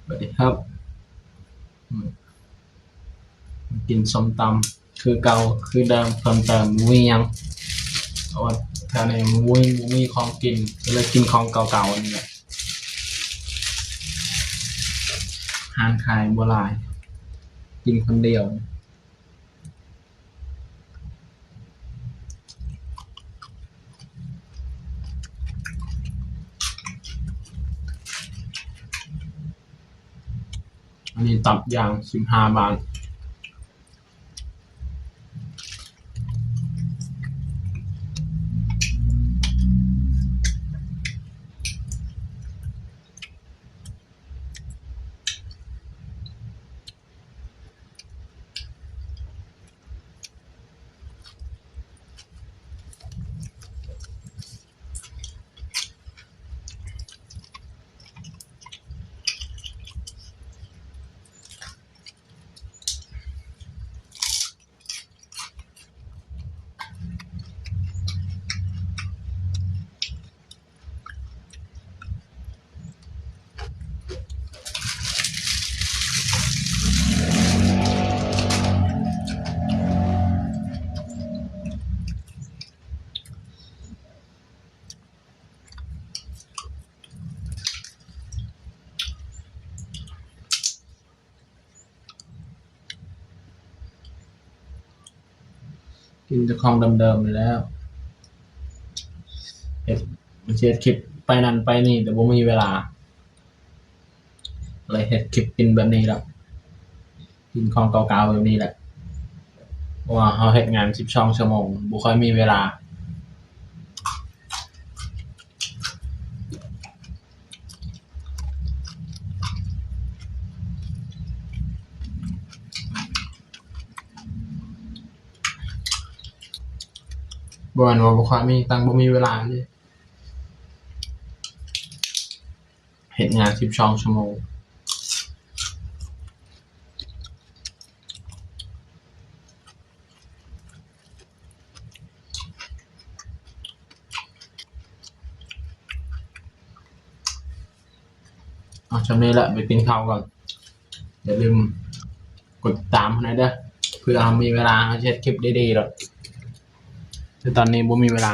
ສະຫວັດດີຄັບ ອືມ ກິນສົ້ມຕຳຄືເກົ່າຄືເດີມ ເພີ່ມເຕີມບໍ່ມີຫຍັງ ເພາະວ່າແຖວນີ້ບໍ່ມີ ບໍ່ມີຂອງກິນ ກໍເລີຍກິນຂອງເກົ່າໆນີ້ແຫຼະ ຮ້ານຂາຍບໍ່ຫຼາຍ ກິນຄົນດຽວ. ອັນນີ້ຕັບຢ່າງສິບຫ້າບາດ. ກິນແຕ່ຂອງເດີມໆນີ້ແຫຼະ ເຮັດ ມັນຊິເຮັດຄລິບໄປນັ້ນໄປນີ້ ແຕ່ບໍ່ມີເວລາ ເລີຍເຮັດຄລິບກິນແບບນີ້ແຫຼະ ກິນຂອງເກົ່າໆແບບນີ້ແຫຼະ ເພາະວ່າເຮົາເຮັດງານສິບສອງຊົ່ວໂມງ ບໍ່ຄ່ອຍມີເວລາ. ບໍ່ແມ່ນວ່າບໍ່ຄ່ອຍມີ ຕັ້ງບໍ່ມີເວລາເດ້ ເຮັດງານສິບສອງຊົ່ວໂມງ. ເອົາ ຊ່ຳນີ້ແຫຼະ ໄປກິນເຂົ້າກ່ອນ ຢ່າລືມກົດຕິດຕາມໃຫ້ແດ່ເດີ ເພື່ອເຮົາມີເວລາເຮັດຄລິບດີໆດອກ ແຕ່ຕອນນີ້ບໍ່ມີເວລາ.